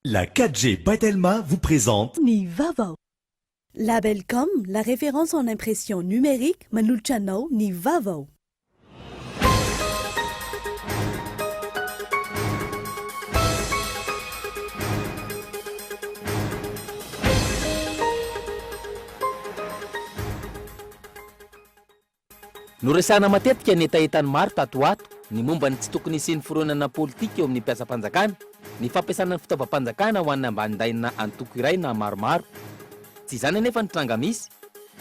La 4G by Telma vous présente. Ny vaovao. Labelcom, la référence en impression numérique manolotra anao ny vaovao. Noresahana matetika ny hetahetan'ny maro tato ho ato ny momba ny tsy tokony hisian'ny fironana politika eo amin'ny mpiasam-panjakana, ny fampiasana ny fitaovam-panjakana ho an'ny ambanindaina antoko iray na maromaro. Tsy izany anefa ny tranga misy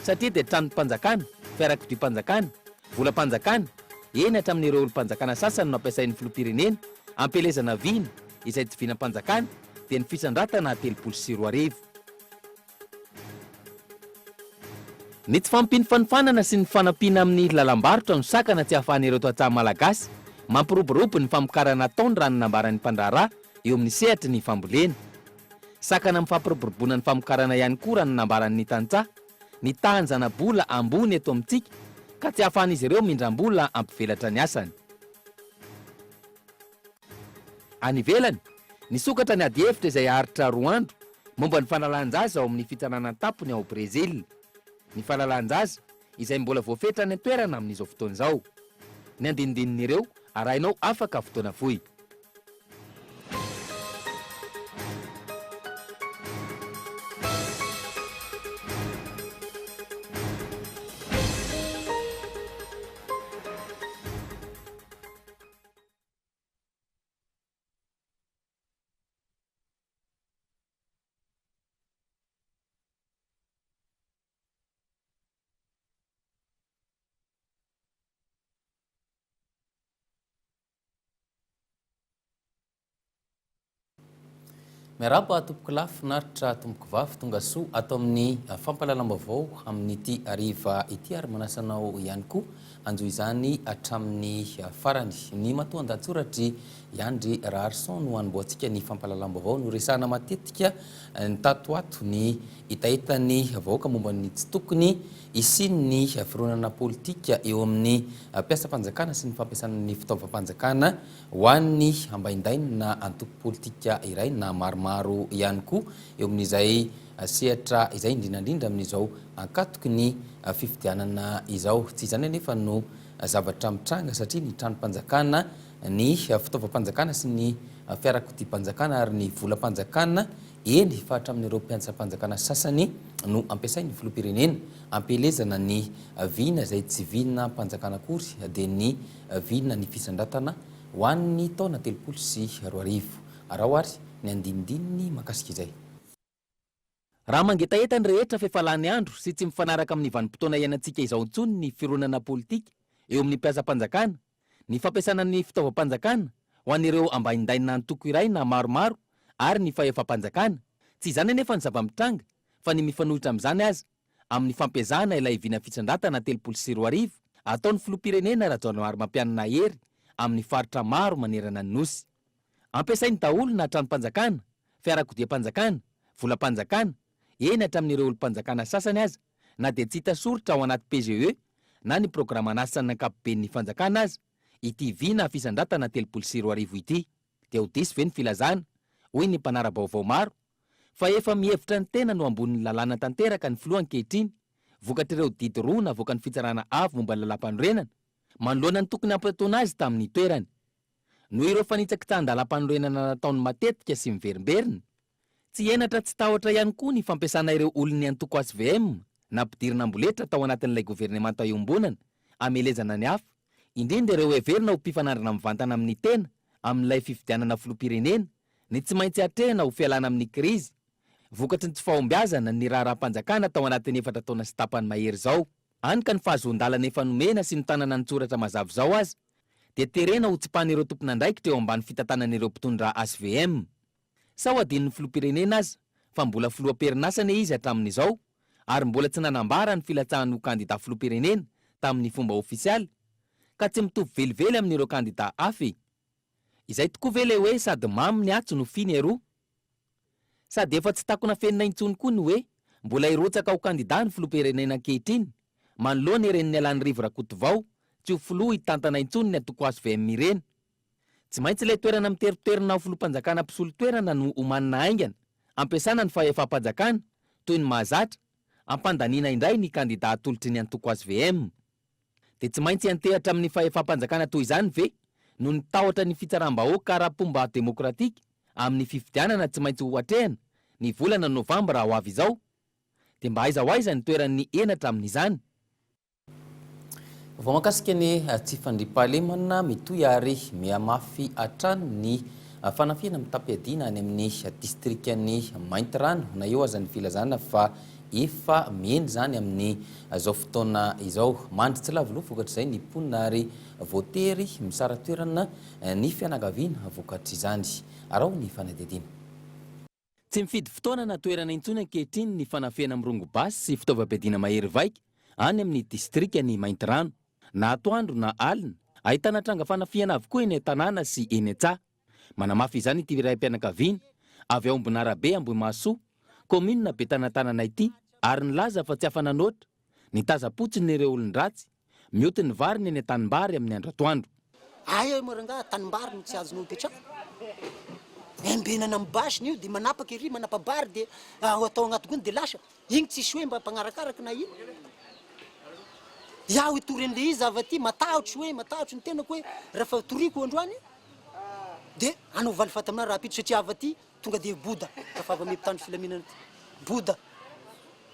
satria dia tranom-panjakana, fiarakodiam-panjakana, volam-panjakana, eny hatramin'ireo olom-panjakana sasany no ampiasain'ny filoham-pirenena hampielezana vina izay tsy vinam-panjakana dia ny fisandratana 2030. Ny tsy fahampian'ny fanofanana sy ny fanampiana amin'ny lalam-barotra no sakana tsy ahafahan'ireo tantsaha malagasy mampiroborobo ny famokarana ataony raha ny nambaran'ny mpandraharaha eo amin'ny sehatry ny fambolena. Sakana amin'ny fampiroboroboana ny famokarana ihany koa raha ny nambaran'ny tantsaha ny tahan'ny zana-bola ambony eto amintsika ka tsy ahafahan'izy ireo mindram-bola hampivelatra ny asany. Any ivelany, nisokatra ny adihevitra izay haharitra roa andro momba ny fanalan-jaza ao amin'ny fitsarana an-tampony ao Brezila. Ny fanalan-jaza, izay mbola voafetra any an-toerana amin'izao fotoana izao. Ny andinindinin'ireo arahinao afaka fotoana fohy. Miarahaba tompokolahy, finaritra tompokovavy, tonga soa ato amin'ny fampahalalam-baovao amin'ity hariva ity ary manasa anao ihany koa hanjohy izany hatramin'ny farany. Ny matoandahatsoratr'i Andry Raharison no hanombohantsika ny fampahalalam-baovao. Noresahana matetika ny tato ho ato ny hetahetan'ny vahoaka momba ny tsy tokony hisian'ny fironana politika eo amin'ny mpiasam-panjakana sy ny fampiasana ny fitaovam-panjakana ho an'ny ambaindainy na antoko politika iray na maromaro ihany koa eo amin'izay sehatra izay, indrindra indrindra amin'izao ankatoky ny fifidianana izao. Tsy izany anefa no zavatra mitranga satria ny tranom-panjakana, ny fitaovam-panjakana sy ny fiarakodiam-panjakana ary ny volam-panjakana, eny fa hatramin'ireo mpiantsam-panjakana sasany no ampiasain'ny filoham-pirenena ampielezana ny vina izay tsy vinam-panjakana akory dia ny vina ny fisandratana ho an'ny taona 2030. Araho ary ny andinindininy mahakasika izay. Raha mangetaheta ny rehetra f'efa lany andro sy tsy mifanaraka amin'ny vanim-potoana iainantsika izao intsony ny fironana politika eo amin'ny mpiasam-panjakana, ny fampiasana ny fitaovam-panjakana ho an'ireo ambaindaina antoko iray na maromaro ary ny fahefam-panjakana. Tsy izany anefa ny zava-mitranga fa ny mifanohitra amin'izany aza amin'ny fampiezahana ilay vina fisandratana 2030 ataon'ny filoham-pirenena Rajaonarimampianina Hery amin'ny faritra maro manerana ny Nosy. Ampiasainy daholo na tranom-panjakana, fiarakodiam-panjakana, volam-panjakana, eny hatramin'ireo olom-panjakana sasany aza na dia tsy hita soritra ao anaty PGE na ny programan'asan'ny ankapoben'ny fanjakana aza ity vina fisandratana 2030 ity. Dia ho diso ve ny filazana, hoy ny mpanara-baovao maro, fa efa mihevitra ny tenany ho ambonin'ny lalàna tanteraka ny filoha ankehitriny vokatr'ireo didy roa navoakan'ny Fitsarana Avo momba ny Lalàmpanorenana manoloana ny tokony hampitoana azy tamin'ny toerany. Noho ireo fanitsakitsahan-dalàmpanorenana nataony matetika sy miverimberina, tsy henatra tsy tahotra ihany koa ny fampiasana ireo olon'ny antoko hvm nampidirina amboletra tao anatin'ilay governemanta iombonana hamelezana ny hafa, indrindra ireo heverina ho mpifanandrina mivantana amin'ny tena amin'ilay fifidianana filoham-pirenena, ny tsy maintsy atrehina ho fialana amin'ny krizy vokatry ny tsy fahombiazana ny raharaham-panjakana tao anatin'ny efatra taona sy tapany mahery izao. Hany ka ny fahazoan-dalana efa nomena sy notanana an-tsoratra mazava izao aza dia terena ho tsipahan'ireo tompon'andraikitra eo ambany fitantanan'ireo mpitondra hvm. Sao hadinon'ny filoham-pirenena aza fa mbola filoha am-perinasa anie izy hatramin'izao ary mbola tsy nanambara ny filatsahany ho kandida filoham-pirenena tamin'ny fomba ofisialy ka tsy mitovy velively amin'ireo kandida hafa e! Izay tokoa ve ilay hoe sady mamy ny atsy no fy ny eroa? Sady efa tsy takona afenina intsony koa ny hoe mbola hirotsaka ho kandida ny filoham-pirenena ankehitriny manoloana ireny nialan'i Rivo Rakotovao tsy ho filoha hitantana intsony ny antoko hvm ireny. Tsy maintsy ilay toerana miteronterona ho filoham-panjakana mpisolo toerana no omanina haingana, ampiasana ny fahefam-panjakana, toy ny mahazatra, hampandaniana indray ny kandida atolotry ny antoko hvm. Dia tsy maintsy hiantehatra amin'ny fahefam-panjakana toy izany ve noho ny tahotra ny fitsaram-bahoaka ara-pomba demokratika amin'ny fifidianana tsy maintsy ho atrehana ny volana novambra ho avy izao? Dia mba aiza ho aiza ny toeran'ny henatra amin'izany? Vao mahakasika ny tsy fandriampahalemana, mitohy ary mihamafy hatrany ny fanafihana mitam-piadiana any amin'ny distrikan'i Maintirano, na eo aza ny filazana fa efa mihena izany amin'izao fotoana izao. Mandry tsy lavo loha vokatr'izay ny mponina ary voatery misara-toerana ny fianakaviana vokatr'izany. Araho ny fanadihadiana. Tsy mifidy fotoana na toerana intsony ankehitriny ny fanafihana mirongo basy sy fitaovam-piadiana mahery vaika any amin'ny distrikan'i Maintirano. Na atoandro na alina, ahitana tranga fanafihana avokoa eny an-tanàna sy eny an-tsaha. Manamafy izany ity raim-pianakaviana avy ao Ambonarabe Ambohimahasoa, kaominina Betanatanana ity ary nilaza fa tsy afa-nanoatra, nitazam-potsiny ireo olon-dratsy Mioty ny variny eny an-tanimbary amin'ny andro atoandro. Aia moa rangaha tanimbary no tsy azonao ipetrahana? Embenana amin'ny basy io dia manapaka ery manapa-bary dia atao agnaty gony dia lasa. Igny tsisy hoe mba mpagnarakaraka na ino. Iaho hitory an'le izy avy aty matahotry hoe matahotry ny tenako hoe rehefa toriko androany dia hanao valifaty aminahy rahampitso satria avy aty tonga dia boda rehefa avy amin'ny mpitandro filaminana aty. Boda.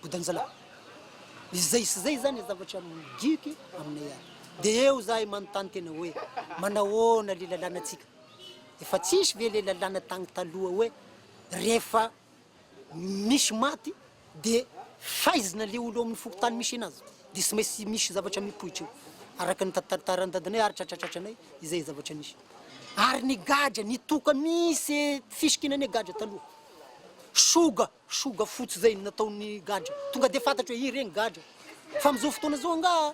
Bodanjalahy. Izay sy izay izany ny zavatra migiky aminay any. Dia eo izahay manontany tena hoe, manahoana le lalànantsika? Efa tsisy ve le lalàna tagny taloha hoe rehefa misy maty dia faizina le olo ao amin'ny fokontany misy anazy? Dia tsy maintsy misy zavatra mipoitra eo. Araka ny tantaran'ny dadanay ary tratratratranay izay zavatra nisy. Ary ny gadra, nitoka misy fisikinanay gadra taloha. Soga. Soga fotsy zay nataon'ny gadra. Tonga dia fantatro hoe ireny gadra. Fa amin'izao fotoana izao angaha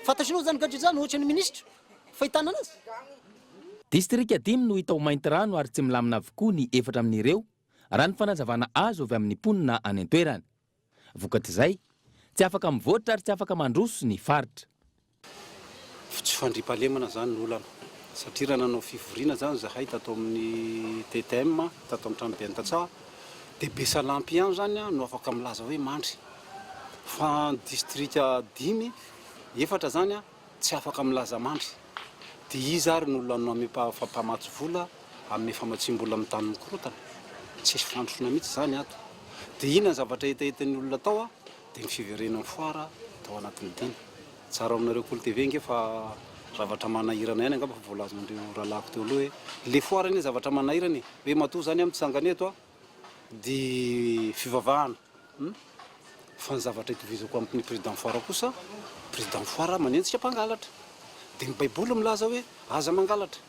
fantatrinao izany gadra izany ohatran'ny minisitra fahitana anazy? Distrika dimy no hita ho maintirano ary tsy milamina avokoa ny efatra amin'ireo, raha ny fanazavana azo avy amin'ny mponina any an-toerana. Vokatr'izay, tsy afaka mivoatra ary tsy afaka mandroso ny faritra. Tsy fandriampahalemana izany no olana satria raha nanao fivoriana izany izahay tato amin'ny TTM, tato amin'ny tranoben'ny tantsaha, dia Besalampy ihany izany no afaka milaza hoe mandry fa ny distrika dimy, efatra izany tsy afaka milaza mandry. Dia iza ary no olona hanome mpamatsy vola, hanome famatsiam-bola amin'ny tany mikorontana? Tsisy fandrosoana mihitsy izany ato. Dia inona ny zavatra hetahetan'ny olona tao? Dia ny fiverenan'ny foara tao anatin'ny dina. Tsara ao aminareo Kolo TV ange fa zavatra manahirana ihany angamba fa voalazan'ireo rahalahiko teo aloha hoe le foara anie zavatra manahirana e! Hoe matoa zany aho mitsangana eto dia fivavahana hum! Fa ny zavatra itovizako amin'ny président foara kosa, président foara manenjika mpangalatra. Dia ny baiboly milaza hoe aza mangalatra.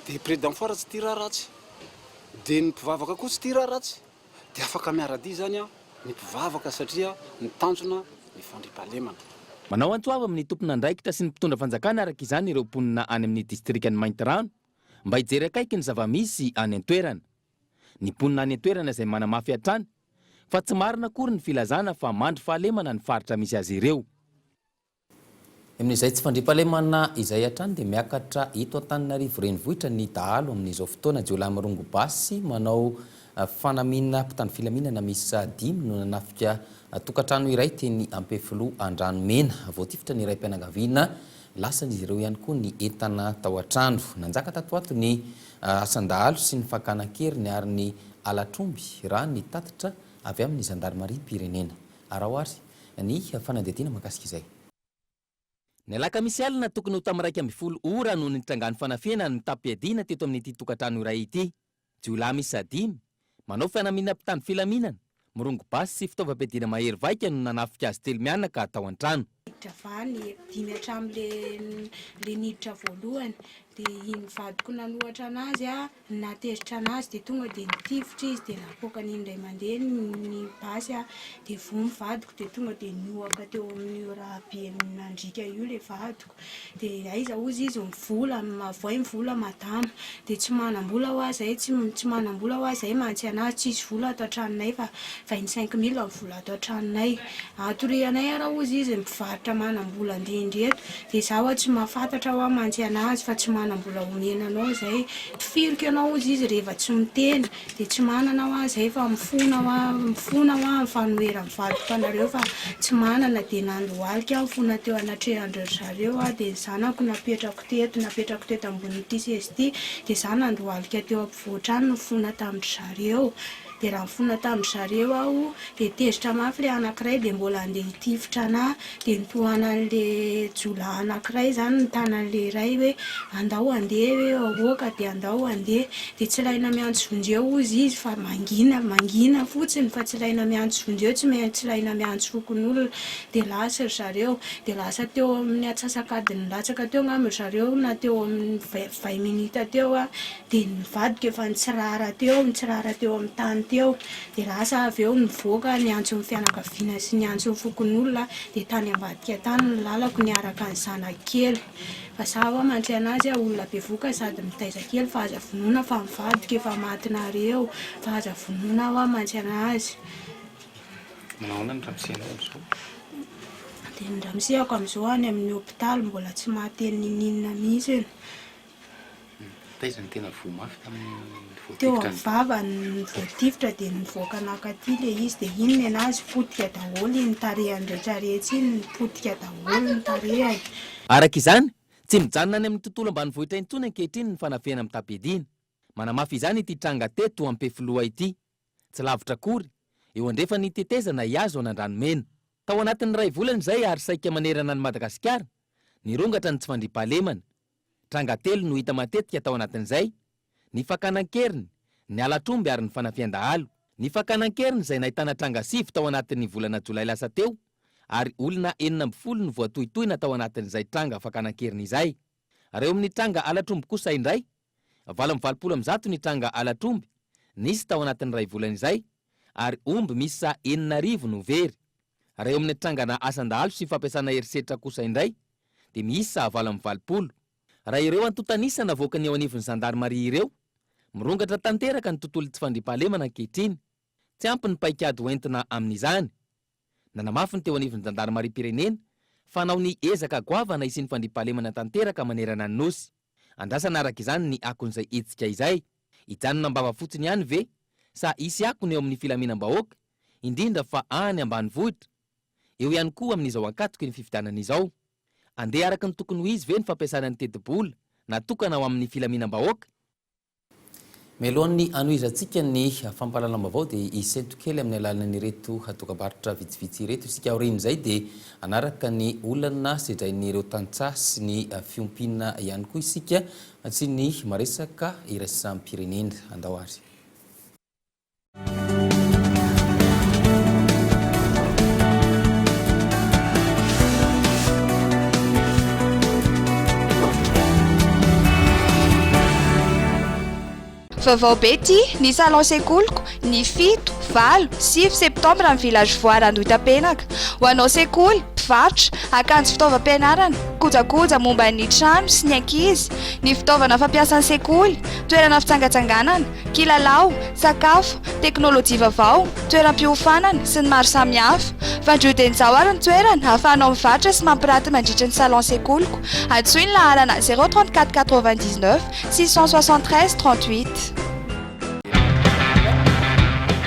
Dia président foara tsy tia raha ratsy. Dia ny mpivavaka koa tsy tia raha ratsy. Dia afaka miara-dia izany ny mpivavaka satria ny tanjona ny fandriampahalemana. Manao antso avo amin'ny tompon'andraikitra sy ny mpitondra fanjakana araka izany ireo mponina any amin'ny distrikan'i Maintirano mba hijery akaiky ny zava-misy any an-toerana. Ny mponina any an-toerana izay manamafy hatrany fa tsy marina akory ny filazana fa mandry fahalemana ny faritra misy azy ireo. Amin'izay tsy fandriampahalemana izay hatrany dia miakatra eto Antananarivo renivohitra ny dahalo amin'izao fotoana. Jiolahy mirongo basy manao fanamiana mpitandro filaminana miisa dimy no nanafika tokantrano iray teny Ampefiloha Andranomena. Voatifitra ny raim-pianakaviana, lasan'izy ireo ihany koa ny entana tao an-trano. Nanjaka tato ho ato ny asan-dahalo sy ny fakana an-keriny ary ny halatr'omby raha ny tatitra avy amin'ny zandarimariam-pirenena. Araho ary ny fanadihadiana mahakasika izay. Ny alakamisy alina tokony ho tamin'ny 11 ora no nitrangan'ny fanafihana mitam-piadiana teto amin'ity tokantrano iray ity. Jiolahy miisa dimy, manao fanamiana mpitandro filaminana, mirongo basy sy fitaovam-piadiana mahery vaika no nanafika azy telo mianaka tao an-trano. Niditra vany dimy hatramin'le le niditra voalohany de iny vadiko nanohatra anazy a Nahatezitra anazy dia tonga dia nitifitra izy dia napoakany indray mandeha ny basy dia voa ny vadiko dia tonga dia nihoaka teo amin'io raha be nandriaka io ilay vadiko dia aiza hozy izy ny vola, avoay ny vola madama dia tsy manam-bola hoa zay, tsy tsy manam-bola hoa zay mantsy anazy, tsisy vola ato an-tranonay fa 25 mille ny vola ato an-tranonay, atorianay ara hozy izy ny mpivarotra manam-bola indrindra eto dia za hoa tsy mahafantatra hoa mantsy anazy fa tsy manam-bola. manam-bola omena anao zay, tifiriko ianao hozy izy rehefa tsy miteny, de tsy manana hoa zay fa mifona hoa, mifona hoa amin'ny fanoheran'ny vadiko anareo fa tsy manana, de nandohalika aho nifona teo anatrehan-dry zareo aho, de ny zanako napetrako teto, napetrako teto ambonin'ity seza ity, de za nandohalika teo ampovoan-trano nifona tamin-dry zareo. Dia raha nifona tamin-dry zareo aho dia tezitra mafy ilay anankiray dia mbola handeha hitifitra anà, dia notohanan'ilay jiolahy anankiray izany ny tanan'ilay iray hoe andao handeha hoe aoka dia andao handeha, dia tsy ilaina miantso vonjeo hozy izy fa mangina mangina fotsiny fa tsy ilaina miantso vonjeo, tsy tsy ilaina miantso fokonolona, dia lasa ry zareo, dia lasa teo amin'ny antsasak'adiny latsaka teo angamba ry zareo na teo amin'ny vingt minutes teo an. Dia ny vadiko efa nitsirara teo, nitsirara teo amin'ny tany teo. Dia lasa avy eo nivoaka niantso ny fianakaviana sy niantso ny fokonolona, dia tany ambadika tany ny lalako niaraka ny zanako kely. Fa za ho'a mantsy an'azy a, olona bevohoka sady mitaiza kely fa aza vonoina fa ny vadiko efa matinareo, fa aza vonoina ho'a mantsy an'azy. Manao ahoana ny ramosenao amin'izao? Dia ny ramosehako amin'izao any amin'ny hopitaly mbola tsy mahateny ninininona mihitsy. Taiza no tena voa mafy tamin'ny voatifitra? Teo amin'ny vavany no voatifitra dia nivoaka nakaty ilay izy dia iny nenazy potika daholo iny tarehiny rehetra rehetra iny potika daholo ny tarehiny. Araka izany, tsy mijanona any amin'ny tontolo ambanivohitra intsony ankehitriny ny fanafihana mitam-piadiana. Manamafy izany ity tranga teto Ampefiloha ity. Tsy lavitra akory, eo andrefan'ny tetezana hihazo an'Andranomena. Tao anatin'ny iray volana izay ary saika manerana an'i Madagasikara, nirongatra ny tsy fandriampahalemana. Tranga telo no hita matetika tao anatin'izay, ny fakana an-keriny, ny halatr'omby ary ny fanafihan-dahalo. Ny fakana an-keriny izay nahitana tranga sivy tao anatin'ny volana jolay lasa teo ary olona 16 no voatohitohina tao anatin'izay tranga fakana an-keriny izay. Raha eo amin'ny tranga halatr'omby kosa indray, 188 ny tranga halatr'omby nisy tao anatin'ny iray volana izay ary omby miisa 6000 no very. Raha eo amin'ny trangana asan-dahalo sy fampiasana herisetra kosa indray dia miisa 88. Raha ireo antontan'isa navoakan'ny eo anivon'ny zandarimaria ireo, mirongatra tanteraka ny tontolon'ny tsy fandriampahalemana ankehitriny. Tsy ampy ny paikady hoentina amin'izany. Nanamafy ny teo anivon'ny zandarimariam-pirenena fa hanao ny ezaka goavana hisian'ny fandriampahalemana tanteraka manerana ny Nosy. Andrasana araka izany ny akon'izay hetsika izay. Hijanona am-bava fotsiny ihany ve sa hisy akony eo amin'ny filaminam-bahoaka, indrindra fa any ambanivohitra? Eo ihany koa amin'izao ankatoky ny fifidianana izao. Andeha araka ny tokony ho izy ve ny fampiasana ny tetibola natokana ho amin'ny filaminam-bahoaka? Mialohan'ny hanohizantsika ny fampahalalam-baovao dia hisento kely amin'ny alalan'ireto dokambarotra vitsivitsy ireto isika. Aorian'izay dia hanaraka ny olana sedrain'ireo tantsaha sy ny fiompiana ihany koa isika sy ny maresaka iraisam-pirenena. Andao ary. Vaovao be ity, ny salon sekoliko, ny 7, 8, 9 septambra amin'ny village Voara Andohitapenaka. Ho anao sekoly, mpivarotra, akanjo fitaovam-pianarana, kojakoja momba ny trano sy ny ankizy, ny fitaovana fampiasan'ny sekoly, toerana fitsangatsanganana, kilalao, sakafo, teknolojia vaovao, toeram-piofanana, sy ny maro samihafa. Fandroy dia izao ary ny toerana ahafahanao mivarotra sy mampiraty mandritry ny salon sekoliko. Antsoy ny laharana 034 99 673 38.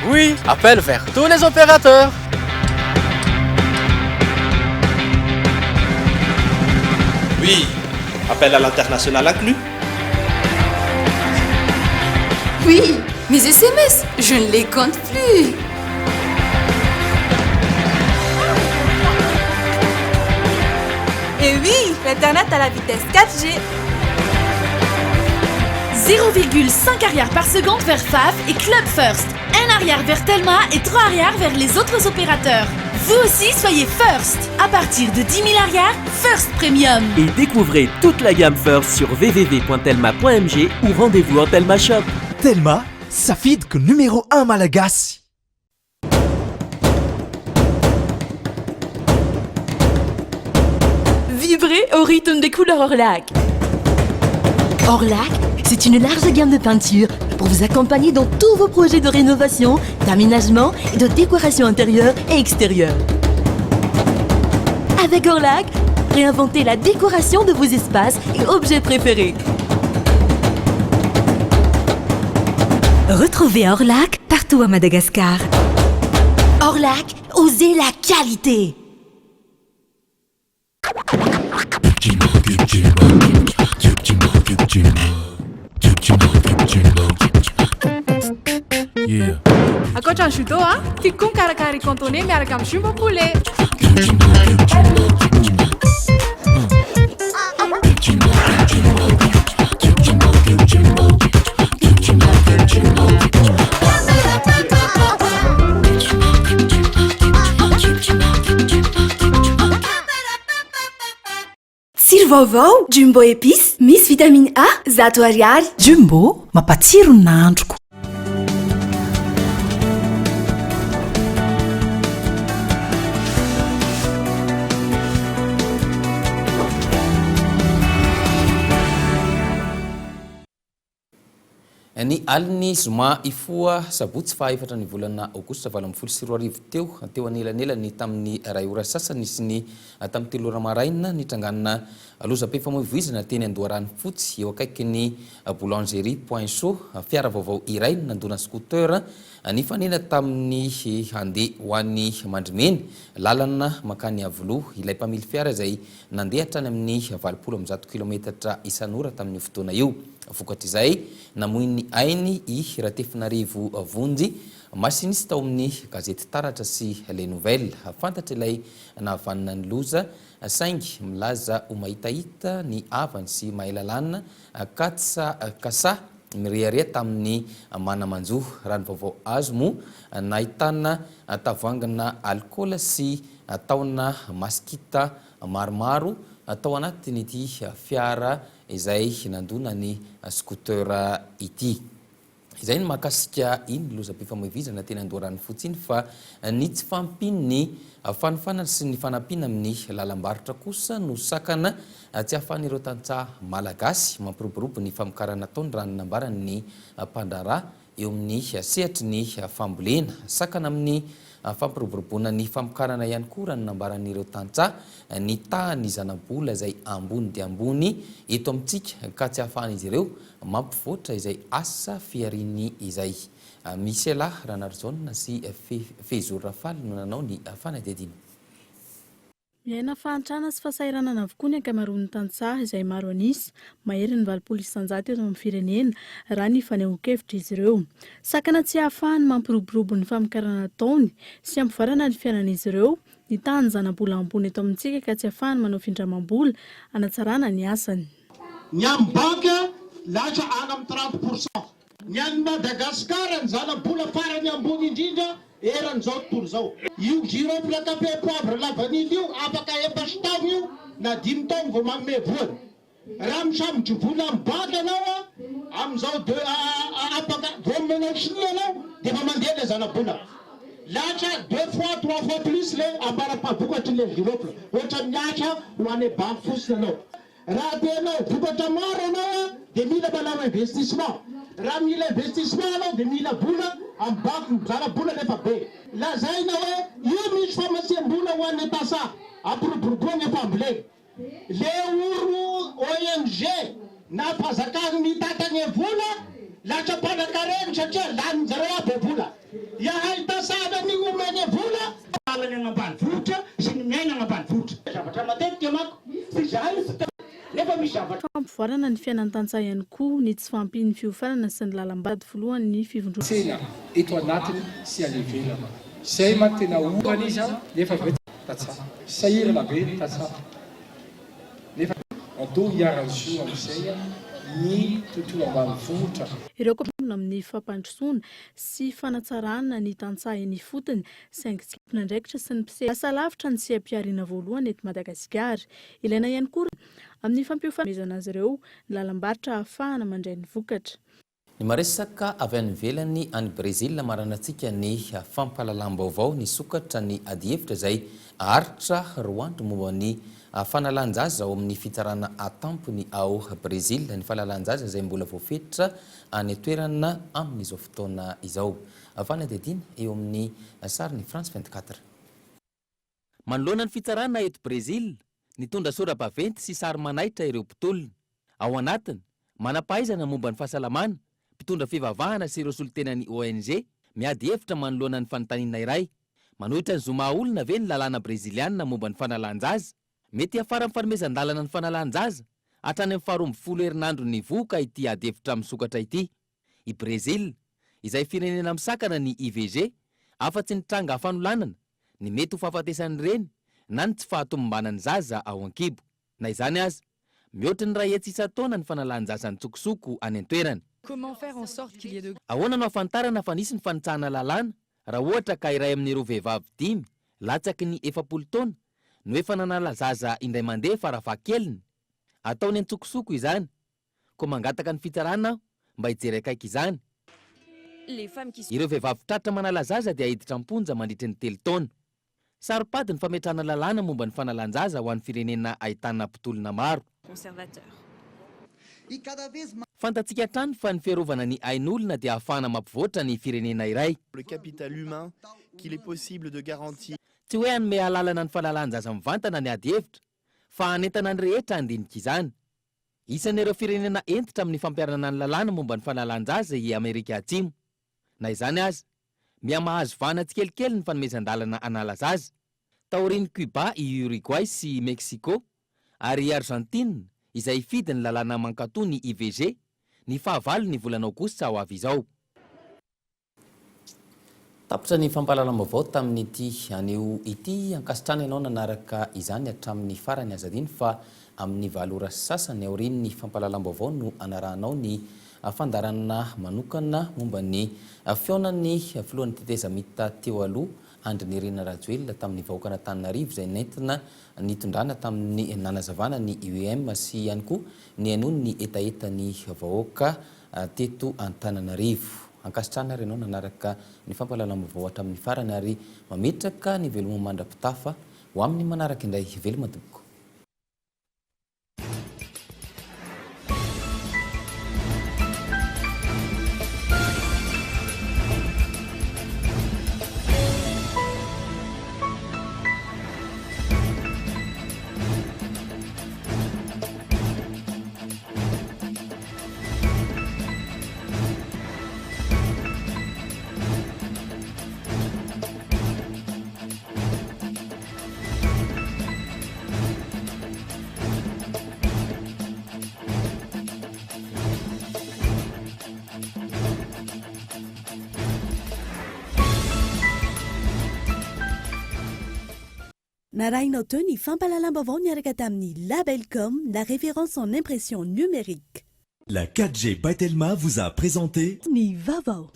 Oui, appel vers tous les opérateurs. Oui, appel à l'international inclus. Oui, mes SMS, je ne les compte plus. Et oui, l'internet à la vitesse 4G. 0,5 ariary par seconde vers FAF et Club First. 1 ariary vers Telma et 3 ariary vers les autres opérateurs. Vous aussi, soyez First. À partir de 10 000 ariary, First Premium. Et découvrez toute la gamme First sur www.telma.mg ou rendez-vous en Telma Shop. Telma, safidiko numéro 1 malagasy. Vibrez au rythme des couleurs Orlac. Orlac, c'est une large gamme de peintures pour vous accompagner dans tous vos projets de rénovation, d'aménagement et de décoration intérieure et extérieure. Avec Orlac, réinventez la décoration de vos espaces et objets préférés. Retrouvez Orlac partout à Madagascar. Orlac, osez la qualité! Ankoatra ny judo a, tiako koa mikarakara riz cantonais miaraka amin'ny jumbo poulet. Tsiro vaovao, Jumbo épices, misy vitamine A, 100 ariary. Jumbo, mampatsiro ny nahandroko. Ny alin'ny zoma hifoha sabotsy faha efatra ny volana aogositra 2018 teo, teo anelanelan'ny tamin'ny iray ora sasany sy ny tamin'ny telo ora maraina, nitrangana lozam-pifamoivoizana teny Andoharanofotsy, eo akaikin'ny boulangerie Point Chaud. Fiara vaovao iray no nandona scooter nifanena tamin'ny handeha ho any Mandrimena, lalana mankany Iavoloha. Ilay mpamily fiara izay Nandeha hatrany amin'ny 180 kilometatra isan'ora tamin'io fotoana io. Vokatr'izay, namoy ny ainy i Ratefinarivo Vonjy, masinista ao amin'ny gazety Taratra sy Les Nouvelles. Fantatra ilay nahavanona ny loza, saingy milaza ho mahitahita ny havany sy mahay lalàna Katsa Kasa mirehareha tamin'ny mana-manjo. Raha ny vaovao azo moa, nahitana tavoahangina alikaola sy taona masikita maromaro tao anatin'ity fiara izay nandona ny scooter ity. Izay ny mahakasika iny lozam-pifamoivoizana teny Andoharanofotsy iny fa ny tsy fahampian'ny fanofanana sy ny fanampiana amin'ny lalam-barotra kosa no sakana tsy ahafahan'ireo tantsaha malagasy mampiroborobo ny famokarana ataony raha ny nambaran'ny mpandraharaha eo amin'ny sehatry ny fambolena. Sakana amin'ny fampiroboroboana ny famokarana ihany koa raha ny nambaran'ireo tantsaha ny tahan'ny zanabola izay ambony dia ambony eto amintsika ka tsy ahafahan'izy ireo mampivoatra izay asa fihariany izay. Michela Ranarijaona sy Fehizoro Rafaly no nanao ny fanadihadiana. Miaina fahantrana sy fahasahiranana avokoa ny ankamaroan'ny tantsaha izay maro an'isa, maherin'ny 80% eto amin'ny firenena, raha ny fanehoan-kevitr'izy ireo. Sakana tsy ahafahany mampiroborobo ny famokarana ataony sy hampivoarana ny fiainan'izy ireo ny tahan'ny zanabola ambony eto amintsika ka tsy ahafahany manao findramam-bola hanatsarana ny asany. Ny amin'ny banky lasa any amin'ny 30 pour cent. Ny an'i Madagascar ny zana-bola farany ambony indrindra eran'izao tontolo izao. Io girofle café poivre la vanille io afaka efatra taogno io na dimy taogno vao manome voany. Raha misambotra vola amin'ny banky ianao amin'izao de afaka vao manao sonia ianao dia efa mandeha le zana-bola. Lasa deux fois trois fois plus le ambara-pahavokatry le girofle. Ohatran'ny miasa ho any banky fotsiny ianao. Raha te hanao vokatra maro ianao dia mila manao investissement. Raha mila investissement ianao dia mila vola amin'ny banky, mizara vola nefa be. Lazaina hoe io misy famatsiam-bola ho an'ny tantsaha hampiroboroboana ny fambolena. Le oro ONG na fanjakana mitantana vola lasa mpanankarena satria laninjareo aby vola. Iahay tantsaha ny omena vola. Lalany any ambanivohitra sy ny miaina any ambanivohitra. Zavatra matetika manko tsy izahay no tsy te nefa misy zavatra. Fampivoarana ny fiainan'ny tantsaha ihany koa ny tsy fahampian'ny fiofanana sy ny lalam-bady filohan'ny fivondronana. Tsena eto anatiny sy any ivelany. Zay manko tena olana izy an, nefa avy eo tantsaha. Sahirana be ny tantsaha. Nefa andeha hiara-zo amin'izay ny tontolo ambanivohitra. Ireo kaominina amin'ny fampandrosoana sy fanatsarana ny tantsaha eny ifotony, saingy tsy tompon'andraikitra sy ny mpisehatra. Lasa lavitra ny seha-pihariana voalohany eto Madagasikara. Ilaina ihany koa amin'ny fampiofanana azy ireo ny lalam-barotra ahafahana mandray ny vokatra. Ny maresaka avy any ivelany any Brezila maranantsika ny fampahalalam-baovao nisokatra ny adihevitra izay haharitra roa andro momba ny fanalan-jaza ao amin'ny fitsarana tampony ao Brezila, ny fahalalan-jaza izay mbola voafetra any an-toerana amin'izao fotoana izao. Fanadihadiana eo amin'ny sarin'ny France 24. Manoloana ny fitsarana eto Brezila, nitondra sora-baventy sy sary manaitra ireo mpitolona. Ao anatiny, manam-pahaizana momba ny fahasalamana, mpitondra fivavahana sy ireo solontenan'ny ONG miady hevitra manoloana ny fanontaniana iray, Manohitra ny zo maha-olona ve ny lalàna breziliana momba ny fanalan-jaza? Mety hiafara amin'ny fanomezan-dalana ny fanalan-jaza hatrany amin'ny faharoa ambinifolo herinandron'ny vohoka ity adihevitra misokatra ity. I Brezila, izay firenena misakana ny IVG, afa-tsy ny tranga fanolanana, ny mety ho fahafatesan'ny reny na ny tsy fahatomombanan'ny zaza ao an-kibo. Na izany aza, mihoatra ny 100 isan-taona ny fanalan-jaza an-tsokosoko any an-toerana. Ahoana no ahafantarana fa nisy ny fanitsahana lalàna raha ohatra ka iray amin'ireo vehivavy dimy latsaky ny 40 taona no efa nanala zaza indray mandeha farafahakeliny? Ataony an-tsokosoko izany. Koa mangataka ny fitsarana aho mba hijery akaiky izany. Ireo vehivavy tratra manala zaza dia hiditra am-ponja mandritry ny telo taona. Saro-pady ny fametrahana lalàna momba ny fanalan-jaza ho an'ny firenena ahitana mpitolona maro. Fantatsika hatrany fa ny fiarovana ny ain'olona dia ahafahana mampivoatra ny firenena iray. Le capital humain qu'il est possible de garantir. Tsy hoe hanome alalana ny fanalan-jaza mivantana ny ady hevitra, fa hanentana ny rehetra handinika izany. Isan'ireo firenena hentitra amin'ny fampiharana ny lalàna momba ny fanalan-jaza i Amerika Atsimo. Na izany aza, miha-mahazo vahana tsikelikely ny fanomezan-dalana hanala zaza. Taorian'i Cuba i Uruguay sy i Mexico ary i Argentine izay hifidy ny lalàna mankatò ny IVG, ny fahavalo ny volana aogositra ho avy izao. Tapitra ny fampahalalam-baovao tamin'ity anio ity. Ankasitrahana ianao nanaraka izany hatramin'ny farany. Aza adino fa amin'ny valo ora sy sasany aorian'ny fampahalalam-baovao no hanarahanao ny fandaharanana manokana momba ny fihaonan'ny filohan'ny tetezamita teo aloha Andry Nirina Rajoelina tamin'ny vahoakan'Antananarivo izay nentina nitondrana tamin'ny nanazavana ny IEM sy ihany koa nihainoany ny hetahetan'ny vahoaka teto Antananarivo. Ankasitrahana ary ianao nanaraka ny fampahalalam-baovao hatramin'ny farany ary mametraka ny veloma mandra-pitafa ho amin'ny manaraka indray. Veloma tompoko. Narahinao teo ny fampahalalam-baovao niaraka tamin'ny Labelcom, la référence en impression numérique. La 4G by Telma vous a présenté Ny vaovao.